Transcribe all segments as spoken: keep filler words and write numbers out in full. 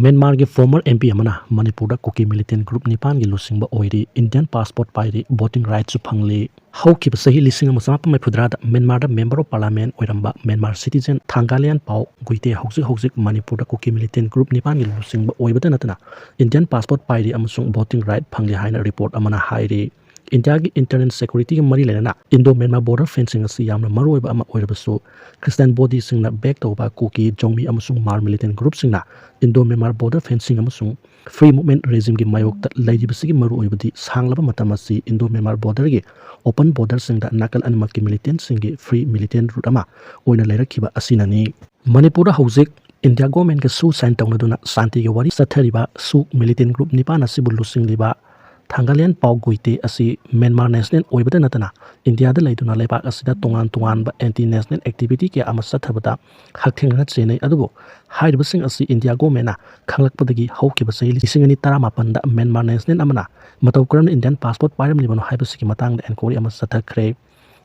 ꯃ꯭ꯌꯥꯟꯃꯥꯔꯒꯤ former M P ꯑꯃꯅ ꯃꯅꯤꯄꯨꯔꯗ ꯀꯨꯀꯤ militant group ꯅꯤꯄꯥꯟꯒꯤ ꯂꯨꯆꯤꯡꯕ ꯑꯣꯏꯔꯤ, Indian passport ꯄꯥꯏꯔꯤ, voting rightꯁꯨ ꯐꯪꯂꯤ꯫ ꯍꯧꯈꯤꯕ ꯆꯍꯤ ꯂꯤꯁꯤꯡ ꯑꯃ ꯆꯃꯥꯄꯟ ꯃꯔꯤꯐꯨꯇꯔꯥꯗ ꯃ꯭ꯌꯥꯟꯃꯥꯔꯗ Member of Parliament ꯑꯣꯏꯔꯝꯕ ꯃ꯭ꯌꯥꯟꯃꯥꯔ citizen ꯊꯥꯡꯒꯥꯂꯤꯌꯥꯟ ꯄꯥꯎ ꯒꯨꯏꯇꯦ ꯍꯧꯖꯤꯛ ꯍꯧꯖꯤꯛ ꯃꯅꯤꯄꯨꯔꯗ ꯀꯨꯀꯤ militant group ꯅꯤꯄꯥꯟꯒꯤ ꯂꯨꯆꯤꯡꯕ ꯑꯣꯏꯕꯇ ꯅꯠꯇꯅ Indian passport ꯄꯥꯏꯔꯤ ꯑꯃꯁꯨꯡ voting right ꯐꯪꯂꯤ ꯍꯥꯏꯅ report ꯑꯃꯅ ꯍꯥꯏꯔꯤ꯫ ꯏꯟꯗꯤꯌꯥꯒꯤ internal securityꯒ ꯃꯔꯤ ꯂꯩꯅꯅ Indo-Myanmar border fencing ꯑꯁꯤ ꯌꯥꯝꯅ ꯃꯔꯨꯑꯣꯏꯕ ꯑꯃ ꯑꯣꯏꯔꯕꯁꯨ, Christian bodyꯁꯤꯡꯅ back ꯇꯧꯕ ꯀꯨꯀꯤ, ꯖꯣꯃꯤ ꯑꯃꯁꯨꯡ ꯃꯥꯔ militant groupꯁꯤꯡꯅ Indo-Myanmar border fencing ꯑꯃꯁꯨꯡ free movement regimeꯒꯤ ꯃꯥꯌꯣꯛꯇ ꯂꯩꯔꯤꯕꯁꯤꯒꯤ ꯃꯔꯨꯑꯣꯏꯕꯗꯤ ꯁꯥꯡꯂꯕ ꯃꯇꯝ ꯑꯁꯤ Indo-Myanmar borderꯒꯤ open borderꯁꯤꯡꯗ ꯅꯥꯀꯜ ꯑꯅꯤꯃꯛꯀꯤ militantꯁꯤꯡꯒꯤ free militant route ꯑꯃ ꯑꯣꯏꯅ ꯂꯩꯔꯛꯈꯤꯕ ꯑꯁꯤꯅꯅꯤ꯫ ꯃꯅꯤꯄꯨꯔꯗ ꯍꯧꯖꯤꯛ ꯏꯟꯗꯤꯌꯥ governmentꯒ ꯁꯨ sign ꯇꯧꯅꯗꯨꯅ ꯁꯥꯟꯇꯤꯒꯤ ꯋꯥꯔꯤ ꯆꯠꯊꯔꯤꯕ ꯁꯨ militant group ꯅꯤꯄꯥꯟ ꯑꯁꯤꯕꯨ ꯂꯨꯆꯤꯡꯂꯤꯕ ꯊꯥꯡꯒꯥꯂꯤꯌꯥꯟ ꯄꯥꯎ ꯒꯨꯏꯇꯦ ꯑꯁꯤ ꯃ꯭ꯌꯥꯟꯃꯥꯔ national ꯑꯣꯏꯕꯇ ꯅꯠꯇꯅ ꯏꯟꯗꯤꯌꯥꯗ ꯂꯩꯗꯨꯅ ꯂꯩꯕꯥꯛ ꯑꯁꯤꯗ ꯇꯣꯉꯥꯟ ꯇꯣꯉꯥꯟꯕ anti national activity ꯀꯌꯥ ꯑꯃ ꯆꯠꯊꯕꯗ ꯍꯛꯊꯦꯡꯅꯅ ꯆꯦꯟꯅꯩ꯫ ꯑꯗꯨꯕꯨ ꯍꯥꯏꯔꯤꯕꯁꯤꯡ ꯑꯁꯤ ꯏꯟꯗꯤꯌꯥ governmentꯅ ꯈꯪꯂꯛꯄꯗꯒꯤ ꯍꯧꯈꯤꯕ ꯆꯍꯤ ꯂꯤꯁꯤꯡ ꯑꯅꯤ ꯇꯔꯥꯃꯥꯄꯟꯗ ꯃ꯭ꯌꯥꯟꯃꯥꯔ national ꯑꯃꯅ ꯃꯇꯧ ꯀꯔꯝꯅ Indian passport ꯄꯥꯏꯔꯝꯂꯤꯕꯅꯣ ꯍꯥꯏꯕꯁꯤꯒꯤ ꯃꯇꯥꯡꯗ enquiry ꯑꯃ ꯆꯠꯊꯈ꯭ꯔꯦ꯫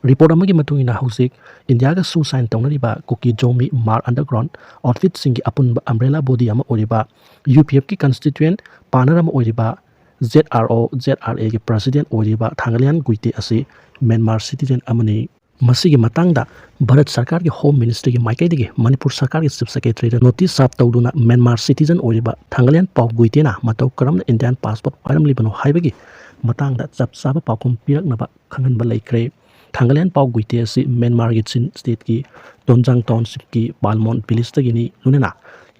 Report ꯑꯃꯒꯤ ꯃꯇꯨꯡ ꯏꯟꯅ ꯍꯧꯖꯤꯛ ꯏꯟꯗꯤꯌꯥꯒ ꯁꯨ sign ꯇꯧꯅꯔꯤꯕ ꯀꯨꯀꯤ ꯖꯣꯃꯤ ꯃꯥꯔ underground outfitꯁꯤꯡꯒꯤ ꯑꯄꯨꯟꯕ umbrella body ꯑꯃ ꯑꯣꯏꯔꯤꯕ UPFꯀꯤ constituent partner ꯑꯃ ꯑꯣꯏꯔꯤꯕ ZRO, ZRAꯒꯤ president ꯑꯣꯏꯔꯤꯕ ꯊꯥꯡꯒꯥꯂꯤꯌꯥꯟ ꯒꯨꯏꯇꯦ ꯑꯁꯤ ꯃ꯭ꯌꯥꯟꯃꯥꯔ citizen ꯑꯃꯅꯤ꯫ ꯃꯁꯤꯒꯤ ꯃꯇꯥꯡꯗ ꯚꯥꯔꯠ ꯁꯔꯀꯥꯔꯒꯤ Home Ministryꯒꯤ ꯃꯥꯏꯀꯩꯗꯒꯤ ꯃꯅꯤꯄꯨꯔ ꯁꯔꯀꯥꯔꯒꯤ Chief Secretaryꯗ notice serve ꯇꯧꯗꯨꯅ ꯃ꯭ꯌꯥꯟꯃꯥꯔ citizen ꯑꯣꯏꯔꯤꯕ ꯊꯥꯡꯒꯥꯂꯤꯌꯥꯟ ꯄꯥꯎ ꯒꯨꯏꯇꯦꯅ ꯃꯇꯧ ꯀꯔꯝꯅ Indian passport ꯄꯥꯏꯔꯝꯂꯤꯕꯅꯣ ꯍꯥꯏꯕꯒꯤ ꯃꯇꯥꯡꯗ ꯆꯞ ꯆꯥꯕ ꯄꯥꯎꯈꯨꯝ ꯄꯤꯔꯛꯅꯕ ꯈꯪꯍꯟꯕ ꯂꯩꯈ꯭ꯔꯦ꯫ ꯊꯥꯡꯒꯥꯂꯤꯌꯥꯟ ꯄꯥꯎ ꯒꯨꯏꯇꯦ ꯑꯁꯤ ꯃ꯭ꯌꯥꯟꯃꯥꯔꯒꯤ ꯆꯤꯟ stateꯀꯤ ꯇꯣꯟꯖꯥꯡ townshipꯀꯤ ꯄꯥꯜꯃꯣꯟ villageꯇꯒꯤꯅꯤ꯫ ꯂꯣꯏꯅꯅ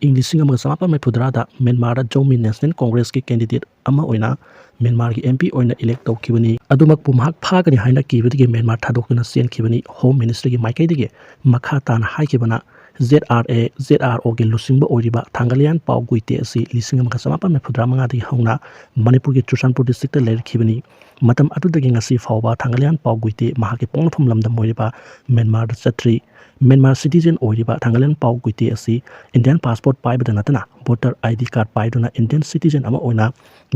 ꯏꯪ ꯂꯤꯁꯤꯡ ꯑꯃꯒ ꯆꯃꯥꯄꯟ ꯃꯔꯤꯐꯨꯇꯔꯥꯗ ꯃ꯭ꯌꯥꯟꯃꯥꯔꯗ ꯖꯣꯃꯤ national congressꯀꯤ candidate ꯑꯃ ꯑꯣꯏꯅ ꯃ꯭ꯌꯥꯟꯃꯥꯔꯒꯤ MP ꯑꯣꯏꯅ elect ꯇꯧꯈꯤꯕꯅꯤ꯫ ꯑꯗꯨꯃꯛꯄꯨ ꯃꯍꯥꯛ ꯐꯥꯒꯅꯤ ꯍꯥꯏꯅ ꯀꯤꯕꯗꯒꯤ ꯃ꯭ꯌꯥꯟꯃꯥꯔ ꯊꯥꯗꯣꯛꯇꯨꯅ ꯆꯦꯟꯈꯤꯕꯅꯤ꯫ Home Ministryꯒꯤ ꯃꯥꯏꯀꯩꯗꯒꯤ ꯃꯈꯥ ꯇꯥꯅ ꯍꯥꯏꯈꯤꯕꯅ ZRA, ZROꯒꯤ ꯂꯨꯆꯤꯡꯕ ꯑꯣꯏꯔꯤꯕ ꯊꯥꯡꯒꯥꯂꯤꯌꯥꯟ ꯄꯥꯎ ꯒꯨꯏꯇꯦ ꯑꯁꯤ ꯂꯤꯁꯤꯡ ꯑꯃꯒ ꯆꯃꯥꯄꯟ ꯃꯔꯤꯐꯨꯇꯔꯥ ꯃꯉꯥꯗꯒꯤ ꯍꯧꯅ ꯃꯅꯤꯄꯨꯔꯒꯤ ꯆꯨꯔꯆꯥꯟꯄꯨꯔ districtꯇ ꯂꯩꯔꯛꯈꯤꯕꯅꯤ꯫ ꯃꯇꯝ ꯑꯗꯨꯗꯒꯤ ꯉꯁꯤ ꯐꯥꯎꯕ ꯊꯥꯡꯒꯥꯂꯤꯌꯥꯟ ꯄꯥꯎ ꯒꯨꯏꯇꯦ ꯃꯍꯥꯛꯀꯤ ꯄꯣꯛꯅꯐꯝ ꯂꯝꯗꯝ ꯑꯣꯏꯔꯤꯕ ꯃ꯭ꯌꯥꯟꯃꯥꯔꯗ ꯆꯠꯇ꯭ꯔꯤ꯫ ꯃ꯭ꯌꯥꯟꯃꯥꯔ citizen ꯑꯣꯏꯔꯤꯕ ꯊꯥꯡꯒꯥꯂꯤꯌꯥꯟ ꯄꯥꯎ ꯒꯨꯏꯇꯦ ꯑꯁꯤ Indian passport ꯄꯥꯏꯕꯗ ꯅꯠꯇꯅ voter ID card ꯄꯥꯏꯗꯨꯅ Indian citizen ꯑꯃ ꯑꯣꯏꯅ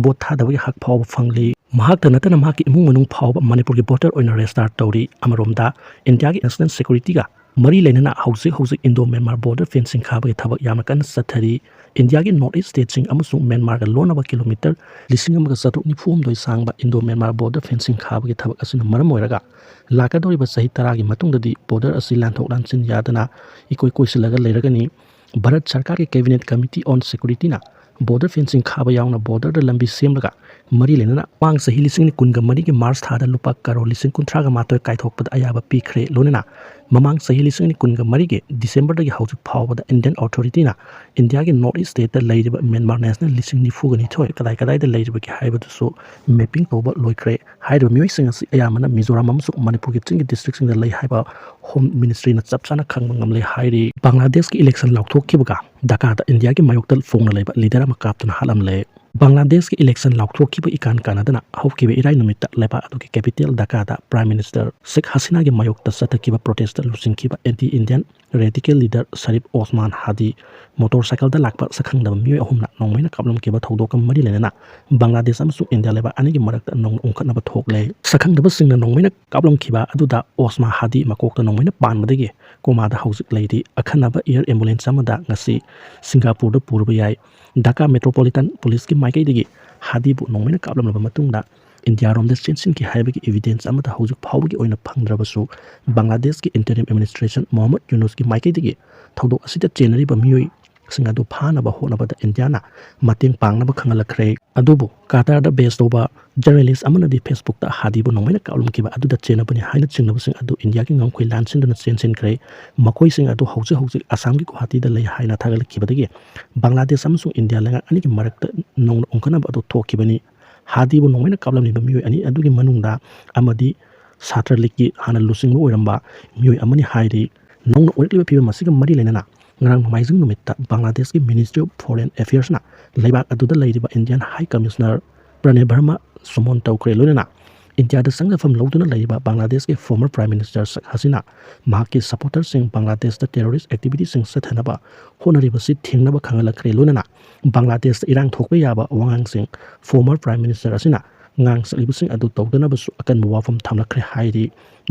vote ꯊꯥꯗꯕꯒꯤ ꯍꯛ ꯐꯥꯎꯕ ꯐꯪꯂꯤ꯫ ꯃꯍꯥꯛꯇ ꯅꯠꯇꯅ ꯃꯍꯥꯛꯀꯤ ꯏꯃꯨꯡ ꯃꯅꯨꯡ ꯐꯥꯎꯕ ꯃꯅꯤꯄꯨꯔꯒꯤ voter ꯑꯣꯏꯅ register ꯇꯧꯔꯤ꯫ ꯑꯃꯔꯣꯝꯗ ꯏꯟꯗꯤꯌꯥꯒꯤ national securityꯒ ꯃꯔꯤ ꯂꯩꯅꯅ ꯍꯧꯖꯤꯛ ꯍꯧꯖꯤꯛ ꯏꯟꯗꯣ ꯃ꯭ꯌꯥꯟꯃꯥꯔ ꯕꯣꯔꯗꯔ ꯐꯦꯟꯁꯤꯡ ꯈꯥꯕꯒꯤ ꯊꯕꯛ ꯌꯥꯝꯅ ꯀꯟꯅ ꯆꯠꯊꯔꯤ꯫ ꯏꯟꯗꯤꯌꯥꯒꯤ ꯅꯣꯔꯠ ꯏꯁ ꯁ꯭ꯇꯦꯠꯁꯤꯡ ꯑꯃꯁꯨꯡ ꯃ꯭ꯌꯥꯟꯃꯥꯔꯒ ꯂꯣꯟꯅꯕ ꯀꯤꯂꯣꯃꯤꯇꯔ ꯂꯤꯁꯤꯡ ꯑꯃꯒ ꯆꯥꯇ꯭ꯔꯨꯛ ꯅꯤꯐꯨ ꯍꯨꯝꯗꯣꯏ ꯁꯥꯡꯕ ꯏꯟꯗꯣ ꯃ꯭ꯌꯥꯟꯃꯥꯔ ꯕꯣꯔꯗꯔ ꯐꯦꯟꯁꯤꯡ ꯈꯥꯕꯒꯤ ꯊꯕꯛ ꯑꯁꯤꯅ ꯃꯔꯝ ꯑꯣꯏꯔꯒ ꯂꯥꯛꯀꯗꯧꯔꯤꯕ ꯆꯍꯤ ꯇꯔꯥꯒꯤ ꯃꯇꯨꯡꯗꯗꯤ ꯕꯣꯔꯗꯔ ꯑꯁꯤ ꯂꯥꯟꯊꯣꯛ ꯂꯥꯟꯁꯤꯟ ꯌꯥꯗꯅ ꯏꯀꯣꯏ ꯀꯣꯏꯁꯤꯜꯂꯒ ꯂꯩꯔꯒꯅꯤ꯫ ꯚꯥꯔꯠ ꯁꯔꯀꯥꯔꯒꯤ Cabinet Committee on Security ꯅ ꯕꯣꯔꯗꯔ ꯐꯦꯟꯁꯤꯡ ꯈꯥꯕ ꯌꯥꯎꯅ ꯕꯣꯔꯗꯔꯗ ꯂꯝꯕꯤ ꯁꯦꯝꯂꯒ ꯃꯔꯤ ꯂꯩꯅꯅ ꯃꯃꯥꯡ ꯆꯍꯤ ꯂꯤꯁꯤꯡ ꯑꯅꯤ ꯀꯨꯟꯒ ꯃꯔꯤꯒꯤ ꯃꯥꯔꯆ ꯊꯥꯗ ꯂꯨꯄꯥ ꯀꯔꯣꯔ ꯂꯤꯁꯤꯡ ꯀꯨꯟꯊ꯭ꯔꯥꯒ ꯃꯥꯊꯣꯏ ꯀꯥꯏꯊꯣꯛꯄꯗ ꯑꯌꯥꯕ ꯄꯤꯈ꯭ꯔꯦ꯫ ꯂꯣꯏꯅꯅ ꯃꯃꯥꯡ ꯆꯍꯤ ꯂꯤꯁꯤꯡ ꯑꯅꯤ ꯀꯨꯟꯒ ꯃꯔꯤꯒꯤ ꯗꯤꯁꯦꯝꯕꯔꯗꯒꯤ ꯍꯧꯖꯤꯛ ꯐꯥꯎꯕꯗ ꯏꯟꯗꯤꯌꯟ ꯑꯣꯊꯣꯔꯤꯇꯤꯅ ꯏꯟꯗꯤꯌꯥꯒꯤ ꯅꯣꯔꯠ ꯏꯁ ꯁ꯭ꯇꯦꯠꯇ ꯂꯩꯔꯤꯕ ꯃ꯭ꯌꯥꯟꯃꯥꯔ ꯅꯦꯁꯅꯦꯜ ꯂꯤꯁꯤꯡ ꯅꯤꯐꯨꯒ ꯅꯤꯊꯣꯏ ꯀꯗꯥꯏ ꯀꯗꯥꯏꯗ ꯂꯩꯔꯤꯕꯒꯦ ꯍꯥꯏꯕꯗꯨꯁꯨ ꯃꯦꯞꯄꯤꯡ ꯇꯧꯕ ꯂꯣꯏꯈ꯭ꯔꯦ꯫ ꯍꯥꯏꯔꯤꯕ ꯃꯤꯑꯣꯏꯁꯤꯡ ꯑꯁꯤ ꯑꯌꯥꯝꯕꯅ ꯃꯤꯖꯣꯔꯥꯝ ꯑꯃꯁꯨꯡ ꯃꯅꯤꯄꯨꯔꯒꯤ ꯆꯤꯡꯒꯤ ꯗꯤꯁꯇ꯭ꯔꯤꯛꯁꯤꯡꯗ ꯂꯩ ꯍꯥꯏꯕ ꯍꯣꯝ ꯃꯤꯅꯤꯁꯇ꯭ꯔꯤꯅ ꯆꯞ ꯆꯥꯅ ꯈꯪꯕ ꯉꯝꯂꯦ ꯍꯥꯏꯔꯤ꯫ ꯕꯪꯒ꯭ꯂꯥꯗꯦꯁꯀꯤ ꯏꯂꯦꯛꯁꯟ ꯂꯥꯎꯊꯣꯛꯈꯤꯕꯒ ꯙꯥꯀꯥꯗ ꯏꯟꯗꯤꯌꯥꯒꯤ ꯃꯥꯌꯣꯛꯇ ꯐꯣꯡꯅ ꯂꯩꯕ ꯂꯤꯗꯔ ꯑꯃ ꯀꯥꯞꯇꯨꯅ ꯍꯥꯠꯂꯝꯂꯦ꯫ ꯕꯪꯒ꯭ꯂꯥꯗꯦꯁꯀꯤ ꯏꯂꯦꯛꯁꯟ ꯂꯥꯎꯊꯣꯛꯈꯤꯕ ꯏꯀꯥꯟ ꯀꯥꯟꯅꯗꯅ ꯍꯧꯈꯤꯕ ꯏꯔꯥꯏ ꯅꯨꯃꯤꯠꯇ ꯂꯩꯕꯥꯛ ꯑꯗꯨꯒꯤ ꯀꯦꯄꯤꯇꯦꯜ ꯙꯥꯀꯥꯗ ꯄ꯭ꯔꯥꯏꯝ ꯃꯤꯅꯤꯁꯇꯔ ꯁꯦꯈ ꯍꯁꯤꯅꯥꯒꯤ ꯃꯥꯌꯣꯛꯇ ꯆꯠꯊꯈꯤꯕ ꯄ꯭ꯔꯣꯇꯦꯁꯇ ꯂꯨꯆꯤꯡꯈꯤꯕ anti Indian radical leader Sharif Osman Hadi motor ꯁꯥꯏꯀꯜꯗ ꯂꯥꯛꯄ ꯁꯛꯈꯪꯗꯕ ꯃꯤꯑꯣꯏ ꯑꯍꯨꯝꯅ ꯅꯣꯡꯃꯩꯅ ꯀꯥꯞꯂꯝꯈꯤꯕ ꯊꯧꯗꯣꯛꯀ ꯃꯔꯤ ꯂꯩꯅꯅ ꯕꯪꯒ꯭ꯂꯥꯗꯦꯁ ꯑꯃꯁꯨꯡ ꯏꯟꯗꯤꯌꯥ ꯂꯩꯕꯥꯛ ꯑꯅꯤꯒꯤ ꯃꯔꯛꯇ ꯅꯧꯅ ꯎꯪꯈꯠꯅꯕ ꯊꯣꯛꯂꯦ꯫ ꯁꯛꯈꯪꯗꯕꯁꯤꯡꯅ ꯅꯣꯡꯃꯩꯅ ꯀꯥꯞꯂꯝꯈꯤꯕ ꯑꯗꯨꯗ ꯑꯣꯁꯃꯥ ꯍꯥꯗꯤ ꯃꯀꯣꯛꯇ ꯅꯣꯡꯃꯩꯅ ꯄꯥꯟꯕꯗꯒꯤ ꯀꯣꯃꯥꯗ ꯍꯧꯖꯤꯛ ꯂꯩꯔꯤ꯫ ꯑꯈꯟꯅꯕ ꯑꯦꯌꯔ ꯑꯦꯝꯕꯨꯂꯦꯟꯁ ꯑꯃꯗ ꯉꯁꯤ ꯁꯤꯡꯒꯥꯄꯨꯔꯗ ꯄꯨꯔꯕ ꯌꯥꯏ꯫ ꯙꯥꯀꯥ ꯃꯦꯇ꯭ꯔꯣꯄꯣꯂꯤꯇꯟ ꯄꯨꯂꯤꯁꯀꯤ ꯃꯥꯏꯀꯩꯗꯒꯤ ꯍꯥꯗꯤꯕꯨ ꯅꯣꯡꯃꯩꯅ ꯀꯥꯞꯂꯝꯂꯕ ꯃꯇꯨꯡꯗ ꯏꯟꯗꯤꯌꯥꯔꯣꯝꯗ ꯆꯦꯟꯁꯤꯟꯈꯤ ꯍꯥꯏꯕꯒꯤ ꯏꯚꯤꯗꯦꯟꯁ ꯑꯃꯠꯇ ꯍꯧꯖꯤꯛ ꯐꯥꯎꯕꯒꯤ ꯑꯣꯏꯅ ꯐꯪꯗ꯭ꯔꯕꯁꯨ, ꯕꯪꯒ꯭ꯂꯥꯗꯦꯁꯀꯤ ꯏꯟꯇꯔꯤꯝ ꯑꯦꯗꯃꯤꯅꯤꯁꯇ꯭ꯔꯦꯁꯟ ꯃꯣꯍꯝꯃꯗ ꯌꯨꯅꯨꯁꯀꯤ ꯃꯥꯏꯀꯩꯗꯒꯤ ꯊꯧꯗꯣꯛ ꯑꯁꯤꯗ ꯆꯦꯟꯅꯔꯤꯕ ꯃꯤꯑꯣꯏꯁꯤꯡ ꯑꯗꯨ ꯐꯥꯅꯕ ꯍꯣꯠꯅꯕꯗ ꯏꯟꯗꯤꯌꯥꯅ ꯃꯇꯦꯡ ꯄꯥꯡꯅꯕ ꯈꯪꯍꯜꯂꯛꯈ꯭ꯔꯦ꯫ ꯑꯗꯨꯕꯨ ꯀꯥꯇꯥꯔꯗ ꯕꯦꯁ ꯇꯧꯕ ꯖꯔꯅꯦꯂꯤꯁ ꯑꯃꯅꯗꯤ ꯐꯦꯁꯕꯨꯛꯇ ꯍꯥꯗꯤꯕꯨ ꯅꯣꯡꯃꯩꯅ ꯀꯥꯞꯂꯝꯈꯤꯕ ꯑꯗꯨꯗ ꯆꯦꯟꯅꯕꯅꯤ ꯍꯥꯏꯅ ꯆꯤꯡꯅꯕꯁꯤꯡ ꯑꯗꯨ ꯏꯟꯗꯤꯌꯥꯒꯤ ꯉꯝꯈꯩ ꯂꯥꯟꯁꯤꯟꯗꯨꯅ ꯆꯦꯟꯁꯤꯟꯈ꯭ꯔꯦ꯫ ꯃꯈꯣꯏꯁꯤꯡ ꯑꯗꯨ ꯍꯧꯖꯤꯛ ꯍꯧꯖꯤꯛ ꯑꯁꯥꯝꯒꯤ ꯒꯨꯋꯥꯍꯥꯇꯤꯗ ꯂꯩ ꯍꯥꯏꯅ ꯊꯥꯒꯠꯂꯛꯈꯤꯕꯗꯒꯤ ꯕꯪꯒ꯭ꯂꯥꯗꯦꯁ ꯑꯃꯁꯨꯡ ꯏꯟꯗꯤꯌꯥ ꯂꯩꯉꯥꯛ ꯑꯅꯤꯒꯤ ꯃꯔꯛꯇ ꯅꯧꯅ ꯎꯪꯈꯠꯅꯕ ꯑꯗꯨ ꯊꯣꯛꯈꯤꯕꯅꯤ꯫ ꯍꯥꯗꯤꯕꯨ ꯅꯣꯡꯃꯩꯅ ꯀꯥꯞꯂꯝꯂꯤꯕ ꯃꯤꯑꯣꯏ ꯑꯅꯤ ꯑꯗꯨꯒꯤ ꯃꯅꯨꯡꯗ ꯑꯃꯗꯤ ꯁꯥꯇ꯭ꯔ ꯂꯤꯛꯀꯤ ꯍꯥꯟꯅ ꯂꯨꯆꯤꯡꯕ ꯑꯣꯏꯔꯝꯕ ꯃꯤꯑꯣꯏ ꯑꯃꯅꯤ ꯍꯥꯏꯔꯤ꯫ ꯅꯧꯅ ꯑꯣꯏꯔꯛꯂꯤꯕ ꯐꯤꯕꯝ ꯑꯁꯤꯒ ꯃꯔꯤ ꯂꯩꯅꯅ ꯉꯔꯥꯡ ꯅꯣꯡꯃꯥꯏꯖꯤꯡ ꯅꯨꯃꯤꯠꯇ ꯕꯪꯒ꯭ꯂꯥꯗꯦꯁꯀꯤ Ministry of Foreign Affairs ꯅ ꯂꯩꯕꯥꯛ ꯑꯗꯨꯗ ꯂꯩꯔꯤꯕ ꯏꯟꯗꯤꯌꯟ ꯍꯥꯏ ꯀꯃꯤꯁꯅꯔ ꯄ꯭ꯔꯅꯦ ꯚꯔꯃ ꯁꯨꯃꯣꯟ ꯇꯧꯈ꯭ꯔꯦ꯫ ꯂꯣꯏꯅꯅ ꯏꯟꯗꯤꯌꯥꯗ ꯆꯪꯖꯐꯝ ꯂꯧꯗꯨꯅ ꯂꯩꯔꯤꯕ ꯕꯪꯒ꯭ꯂꯥꯗꯦꯁꯀꯤ ꯐꯣꯔꯃꯔ ꯄ꯭ꯔꯥꯏꯝ ꯃꯤꯅꯤꯁꯇꯔ ꯁꯦꯈ ꯍꯁꯤꯅꯥ ꯃꯍꯥꯛꯀꯤ ꯁꯄꯣꯔꯇꯔꯁꯤꯡ ꯕꯪꯒ꯭ꯂꯥꯗꯦꯁꯇ ꯇꯦꯔꯣꯔꯤꯁ ꯑꯦꯛꯇꯤꯚꯤꯇꯤꯁꯤꯡ ꯆꯠꯊꯅꯕ ꯍꯣꯠꯅꯔꯤꯕꯁꯤ ꯊꯤꯡꯅꯕ ꯈꯪꯍꯜꯂꯛꯈ꯭ꯔꯦ꯫ ꯂꯣꯏꯅꯅ ꯕꯪꯒ꯭ꯂꯥꯗꯦꯁꯇ ꯏꯔꯥꯡ ꯊꯣꯛꯄ ꯌꯥꯕ ꯋꯥꯉꯥꯡꯁꯤꯡ ꯐꯣꯔꯃꯔ ꯄ꯭ꯔꯥꯏꯝ ꯃꯤꯅꯤꯁꯇꯔ ꯑꯁꯤꯅ ꯉꯥꯡ ꯆꯠꯂꯤꯕꯁꯤꯡ ꯑꯗꯨ ꯇꯧꯗꯅꯕꯁꯨ ꯑꯀꯟꯕ ꯋꯥꯐꯝ ꯊꯝꯂꯛꯈ꯭ꯔꯦ ꯍꯥꯏꯔꯤ꯫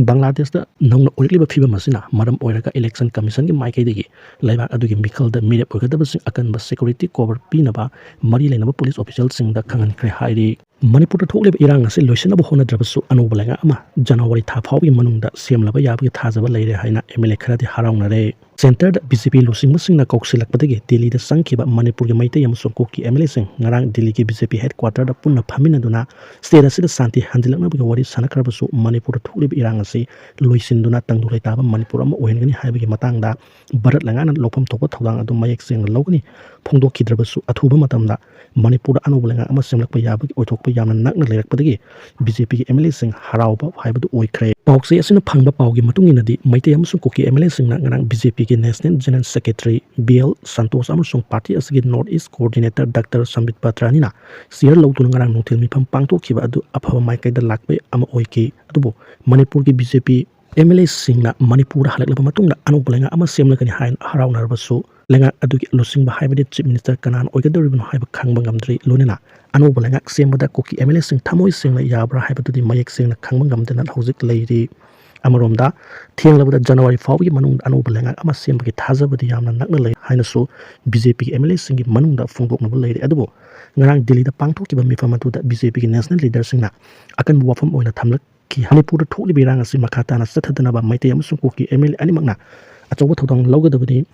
ꯕꯪꯒ꯭ꯂꯥꯗꯦꯁꯇ ꯅꯧꯅ ꯑꯣꯏꯔꯛꯂꯤꯕ ꯐꯤꯕꯝ ꯑꯁꯤꯅ ꯃꯔꯝ ꯑꯣꯏꯔꯒ election commissionꯒꯤ ꯃꯥꯏꯀꯩꯗꯒꯤ ꯂꯩꯕꯥꯛ ꯑꯗꯨꯒꯤ ꯃꯤꯈꯜꯗ ꯃꯤꯔꯦꯞ ꯑꯣꯏꯒꯗꯕꯁꯤꯡ ꯑꯀꯟꯕ security cover ꯄꯤꯅꯕ ꯃꯔꯤ ꯂꯩꯅꯕ police officialꯁꯤꯡꯗ ꯈꯪꯍꯟꯈ꯭ꯔꯦ ꯍꯥꯏꯔꯤ꯫ ꯃꯅꯤꯄꯨꯔꯗ ꯊꯣꯛꯂꯤꯕ ꯏꯔꯥꯡ ꯑꯁꯤ ꯂꯣꯏꯁꯤꯟꯅꯕ ꯍꯣꯠꯅꯗ꯭ꯔꯕꯁꯨ ꯑꯅꯧꯕ ꯂꯩꯉꯥꯛ ꯑꯃ ꯖꯅꯋꯥꯔꯤ ꯊꯥ ꯐꯥꯎꯕꯒꯤ ꯃꯅꯨꯡꯗ ꯁꯦꯝꯂꯕ ꯌꯥꯕꯒꯤ ꯊꯥꯖꯕ ꯂꯩꯔꯦ ꯍꯥꯏꯅ MLA ꯈꯔꯗꯤ ꯍꯔꯥꯎꯅꯔꯦ꯫ Centreꯗ BJP ꯂꯨꯆꯤꯡꯕꯁꯤꯡꯅ ꯀꯧꯁꯤꯜꯂꯛꯄꯗꯒꯤ ꯗꯤꯜꯂꯤꯗ ꯆꯪꯈꯤꯕ ꯃꯅꯤꯄꯨꯔꯒꯤ ꯃꯩꯇꯩ ꯑꯃꯁꯨꯡ ꯀꯨꯀꯤ MLAꯁꯤꯡ ꯉꯔꯥꯡ ꯗꯤꯜꯂꯤꯒꯤ BJP headquarterꯗ ꯄꯨꯟꯅ ꯐꯝꯃꯤꯟꯅꯗꯨꯅ state ꯑꯁꯤꯗ ꯁꯥꯟꯇꯤ ꯍꯟꯖꯤꯜꯂꯛꯅꯕꯒꯤ ꯋꯥꯔꯤ ꯁꯥꯟꯅꯈ꯭ꯔꯕꯁꯨ ꯃꯅꯤꯄꯨꯔꯗ ꯊꯣꯛꯂꯤꯕ ꯏꯔꯥꯡ ꯑꯁꯤ ꯂꯣꯏꯁꯤꯟꯗꯨꯅ ꯇꯪꯗꯨ ꯂꯩꯇꯥꯕ ꯃꯅꯤꯄꯨꯔ ꯑꯃ ꯑꯣꯏꯍꯟꯒꯅꯤ ꯍꯥꯏꯕꯒꯤ ꯃꯇꯥꯡꯗ ꯚꯥꯔꯠ ꯂꯩꯉꯥꯛꯅ ꯂꯧꯐꯝ ꯊꯣꯛꯄ ꯊꯧꯗꯥꯡ ꯑꯗꯨ ꯃꯌꯦꯛ ꯁꯦꯡꯅ ꯂꯧꯒꯅꯤ ꯐꯣꯡꯗꯣꯛꯈꯤꯗ꯭ꯔꯕꯁꯨ ꯑꯊꯨꯕ ꯃꯇꯝꯗ ꯃꯅꯤꯄꯨꯔꯗ ꯑꯅꯧꯕ ꯂꯩꯉꯥꯛ ꯑꯃ ꯁꯦꯝꯂꯛꯄ ꯌꯥꯕꯒꯤ ꯑꯣꯏꯊꯣꯛꯄ ꯌꯥꯝꯅ ꯅꯛꯅ ꯂꯩꯔꯛꯄꯗꯒꯤ BJPꯒꯤ MLAꯁꯤꯡ ꯍꯔꯥꯎꯕ ꯍꯥꯏꯕꯗꯨ ꯑꯣꯏꯈ꯭ꯔꯦ꯫ ꯄꯥꯎꯆꯦ ꯑꯁꯤꯅ ꯐꯪꯕ ꯄꯥꯎꯒꯤ ꯃꯇꯨꯡ ꯏꯟꯅꯗꯤ ꯃꯩꯇꯩ ꯑꯃꯁꯨꯡ ꯀꯨꯀꯤ MLAꯁꯤꯡꯅ ꯉꯔꯥꯡ BJPꯒꯤ National General Secretary B L Santosh ꯑꯃꯁꯨꯡ party ꯑꯁꯤꯒꯤ North East Coordinator Doctor Sambit Patraꯅꯤꯅ chair ꯂꯧꯗꯨꯅ ꯉꯔꯥꯡ ꯅꯨꯡꯊꯤꯜ ꯃꯤꯐꯝ ꯄꯥꯡꯊꯣꯛꯈꯤꯕ ꯑꯗꯨ ꯑꯐꯕ ꯃꯥꯏꯀꯩꯗ ꯂꯥꯛꯄ ꯑꯃ ꯑꯣꯏꯈꯤ꯫ ꯑꯗꯨꯕꯨ ꯃꯅꯤꯄꯨꯔꯒꯤ BJP MLAꯁꯤꯡꯅ ꯃꯅꯤꯄꯨꯔꯗ ꯍꯜꯂꯛꯂꯕ ꯃꯇꯨꯡꯗ ꯑꯅꯧꯕ ꯂꯩꯉꯥꯛ ꯑꯃ ꯁꯦꯝꯂꯒꯅꯤ ꯍꯥꯏꯅ ꯍꯔꯥꯎꯅꯔꯕꯁꯨ ꯂꯩꯉꯥꯛ ꯑꯗꯨꯒꯤ ꯂꯨꯆꯤꯡꯕ ꯍꯥꯏꯕꯗꯤ Chief Minister ꯀꯅꯥꯅ ꯑꯣꯏꯒꯗꯧꯔꯤꯕꯅꯣ ꯍꯥꯏꯕ ꯈꯪꯕ ꯉꯝꯗ꯭ꯔꯤ꯫ ꯂꯣꯏꯅꯅ ꯑꯅꯧꯕ ꯂꯩꯉꯥꯛ ꯁꯦꯝꯕꯗ ꯀꯨꯀꯤ MLAꯁꯤꯡ ꯊꯃꯣꯏ ꯁꯦꯡꯅ ꯌꯥꯕ꯭ꯔꯥ ꯍꯥꯏꯕꯗꯨꯗꯤ ꯃꯌꯦꯛ ꯁꯦꯡꯅ ꯈꯪꯕ ꯉꯝꯗꯅ ꯍꯧꯖꯤꯛ ꯂꯩꯔꯤ꯫ ꯑꯃꯔꯣꯝꯗ ꯊꯦꯡꯂꯕꯗ ꯖꯅꯋꯥꯔꯤ ꯐꯥꯎꯕꯒꯤ ꯃꯅꯨꯡꯗ ꯑꯅꯧꯕ ꯂꯩꯉꯥꯛ ꯑꯃ ꯁꯦꯝꯕꯒꯤ ꯊꯥꯖꯕꯗꯤ ꯌꯥꯝꯅ ꯅꯛꯅ ꯂꯩ ꯍꯥꯏꯅꯁꯨ BJPꯒꯤ MLAꯁꯤꯡꯒꯤ ꯃꯅꯨꯡꯗ ꯐꯣꯡꯗꯣꯛꯅꯕ ꯂꯩꯔꯦ꯫ ꯑꯗꯨꯕꯨ ꯉꯔꯥꯡ ꯗꯤꯜꯂꯤꯗ ꯄꯥꯡꯊꯣꯛꯈꯤꯕ ꯃꯤꯐꯝ ꯑꯗꯨꯗ BJPꯒꯤ national leaderꯁꯤꯡꯅ ꯑꯀꯟꯕ ꯋꯥꯐꯝ ꯑꯣꯏꯅ ꯊꯝꯂꯛꯈꯤ꯫ ꯃꯅꯤꯄꯨꯔꯗ ꯊꯣꯛꯂꯤꯕ ꯏꯔꯥꯡ ꯑꯁꯤ ꯃꯈꯥ ꯇꯥꯅ ꯆꯠꯊꯗꯅꯕ ꯃꯩꯇꯩ ꯑꯃꯁꯨꯡ ꯀꯨꯀꯤ MLA ꯑꯅꯤꯃꯛꯅ ꯑꯆꯧꯕ ꯊꯧꯗꯥꯡ ꯂꯧꯒꯗꯕꯅꯤ꯫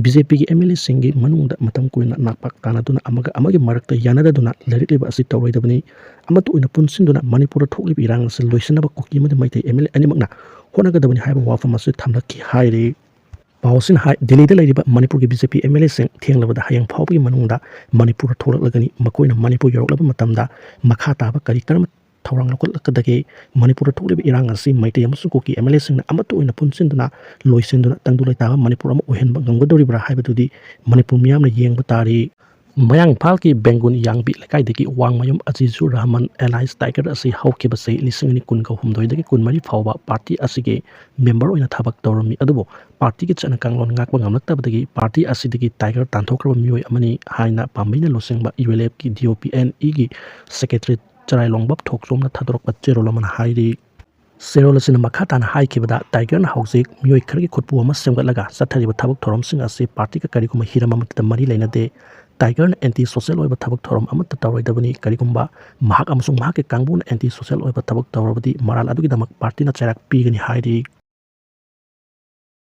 BJPꯒꯤ MLAꯁꯤꯡꯒꯤ ꯃꯅꯨꯡꯗ ꯃꯇꯝ ꯀꯨꯏꯅ ꯅꯥꯛꯄꯥꯛ ꯇꯥꯅꯗꯨꯅ ꯑꯃꯒ ꯑꯃꯒꯤ ꯃꯔꯛꯇ ꯌꯥꯅꯗꯗꯨꯅ ꯂꯩꯔꯛꯂꯤꯕ ꯑꯁꯤ ꯇꯧꯔꯣꯏꯗꯕꯅꯤ꯫ ꯑꯃꯠꯇ ꯑꯣꯏꯅ ꯄꯨꯟꯁꯤꯟꯗꯨꯅ ꯃꯅꯤꯄꯨꯔꯗ ꯊꯣꯛꯂꯤꯕ ꯏꯔꯥꯡ ꯑꯁꯤ ꯂꯣꯏꯁꯤꯟꯅꯕ ꯀꯨꯀꯤ ꯑꯃꯗꯤ ꯃꯩꯇꯩ MLA ꯑꯅꯤꯃꯛꯅ ꯍꯣꯠꯅꯒꯗꯕꯅꯤ ꯍꯥꯏꯕ ꯋꯥꯐꯝ ꯑꯁꯤ ꯊꯝꯂꯛꯈꯤ ꯍꯥꯏꯔꯤ꯫ ꯄꯥꯎ ꯑꯁꯤꯅ ꯍꯥꯏ, ꯗꯤꯜꯂꯤꯗ ꯂꯩꯔꯤꯕ ꯃꯅꯤꯄꯨꯔꯒꯤ BJP MLAꯁꯤꯡ ꯊꯦꯡꯂꯕꯗ ꯍꯌꯦꯡ ꯐꯥꯎꯕꯒꯤ ꯃꯅꯨꯡꯗ ꯃꯅꯤꯄꯨꯔꯗ ꯊꯣꯛꯂꯛꯂꯒꯅꯤ꯫ ꯃꯈꯣꯏꯅ ꯃꯅꯤꯄꯨꯔ ꯌꯧꯔꯛꯂꯕ ꯃꯇꯝꯗ ꯃꯈꯥ ꯇꯥꯕ ꯀꯔꯤ ꯀꯔꯝꯕ ꯊꯧꯔꯥꯡ ꯂꯧꯈꯠꯂꯛꯀꯗꯒꯦ? ꯃꯅꯤꯄꯨꯔꯗ ꯊꯣꯛꯂꯤꯕ ꯏꯔꯥꯡ ꯑꯁꯤ ꯃꯩꯇꯩ ꯑꯃꯁꯨꯡ ꯀꯨꯀꯤ MLAꯁꯤꯡꯅ ꯑꯃꯠꯇ ꯑꯣꯏꯅ ꯄꯨꯟꯁꯤꯟꯗꯨꯅ ꯂꯣꯏꯁꯤꯟꯗꯨꯅ ꯇꯪꯗꯨ ꯂꯩꯇꯥꯕ ꯃꯅꯤꯄꯨꯔ ꯑꯃ ꯑꯣꯏꯍꯟꯕ ꯉꯝꯒꯗꯧꯔꯤꯕ꯭ꯔꯥ ꯍꯥꯏꯕꯗꯨꯗꯤ ꯃꯅꯤꯄꯨꯔ ꯃꯤꯌꯥꯝꯅ ꯌꯦꯡꯕ ꯇꯥꯔꯤ꯫ ꯃꯌꯥꯡ ꯏꯝꯐꯥꯜꯒꯤ ꯕꯦꯡꯒꯨꯟ ꯌꯥꯡꯕꯤ ꯂꯩꯀꯥꯏꯗꯒꯤ ꯋꯥꯡꯃꯌꯨꯝ ꯑꯖꯤꯖꯨꯔ ꯔꯍꯃꯟ alias Tiger ꯑꯁꯤ ꯍꯧꯈꯤꯕ ꯆꯍꯤ ꯂꯤꯁꯤꯡ ꯑꯅꯤ ꯀꯨꯟꯒ ꯍꯨꯝꯗꯣꯏꯗꯒꯤ ꯀꯨꯟꯃꯔꯤ ꯐꯥꯎꯕ party ꯑꯁꯤꯒꯤ member ꯑꯣꯏꯅ ꯊꯕꯛ ꯇꯧꯔꯝꯃꯤ꯫ ꯑꯗꯨꯕꯨ partyꯒꯤ ꯆꯠꯅ ꯀꯥꯡꯂꯣꯟ ꯉꯥꯛꯄ ꯉꯝꯂꯛꯇꯕꯗꯒꯤ party ꯑꯁꯤꯗꯒꯤ Tiger ꯇꯥꯟꯊꯣꯛꯈ꯭ꯔꯕ ꯃꯤꯑꯣꯏ ꯑꯃꯅꯤ ꯍꯥꯏꯅ ꯄꯥꯝꯕꯩꯅ ꯂꯨꯆꯤꯡꯕ ULFꯀꯤ DOPNEꯒꯤ secretary ꯆꯔꯥꯏꯂꯣꯡꯕꯝ ꯊꯣꯛꯆꯣꯝꯅ ꯊꯥꯗꯣꯔꯛꯄ ꯆꯦꯔꯣꯜ ꯑꯃꯅ ꯍꯥꯏꯔꯤ꯫ ꯆꯦꯔꯣꯜ ꯑꯁꯤꯅ ꯃꯈꯥ ꯇꯥꯅ ꯍꯥꯏꯈꯤꯕꯗ, ꯇꯥꯏꯒꯔꯅ ꯍꯧꯖꯤꯛ ꯃꯤꯑꯣꯏ ꯈꯔꯒꯤ ꯈꯨꯠꯄꯨ ꯑꯃ ꯁꯦꯝꯒꯠꯂꯒ ꯆꯠꯊꯔꯤꯕ ꯊꯕꯛ ꯊꯧꯔꯝꯁꯤꯡ ꯑꯁꯤ ꯄꯥꯔꯇꯤꯒ ꯀꯔꯤꯒꯨꯝꯕ ꯍꯤꯔꯝ ꯑꯃꯠꯇꯗ ꯃꯔꯤ ꯂꯩꯅꯗꯦ꯫ ꯇꯥꯏꯒꯔꯅ ꯑꯦꯟꯇꯤ ꯁꯣꯁꯦꯜ ꯑꯣꯏꯕ ꯊꯕꯛ ꯊꯧꯔꯝ ꯑꯃꯠꯇ ꯇꯧꯔꯣꯏꯗꯕꯅꯤ꯫ ꯀꯔꯤꯒꯨꯝꯕ ꯃꯍꯥꯛ ꯑꯃꯁꯨꯡ ꯃꯍꯥꯛꯀꯤ ꯀꯥꯡꯕꯨꯅ ꯑꯦꯟꯇꯤ ꯁꯣꯁꯦꯜ ꯑꯣꯏꯕ ꯊꯕꯛ ꯇꯧꯔꯕꯗꯤ ꯃꯔꯥꯜ ꯑꯗꯨꯒꯤꯗꯃꯛ ꯄꯥꯔꯇꯤꯅ ꯆꯩꯔꯥꯛ ꯄꯤꯒꯅꯤ ꯍꯥꯏꯔꯤ꯫